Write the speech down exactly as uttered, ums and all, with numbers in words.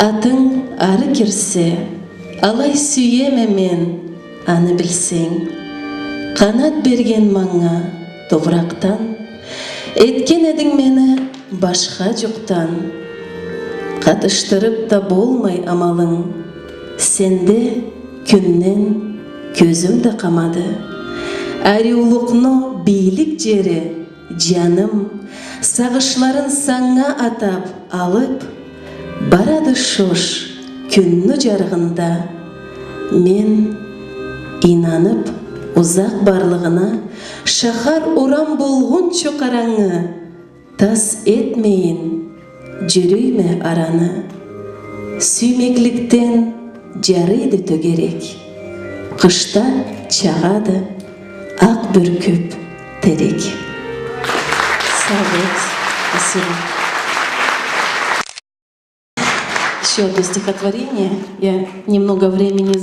Атынг ары кирсе, алай сюеме мен, аны билсенг. Къанат берген манга топуракъдан, этген эдинг мени башха жукъдан. Къатышдырып да болмай амалынг, сенде кюннен кёзюм да къамады. Ариулукъну бийлик жери, жаным, сагъышларын санга атап алып, барады шош кюнню жарыгъында. Мен ийнанып узакъ барлыгъына, шахар урам болгъунчу къарангы, тас этмейин жюрюйме араны. Сюймекликден жарыйды тёгерек, къышда чагъады акъ бюркюп терек. Сау болугъуз. Спасибо. Ещё одно стихотворение. Я немного времени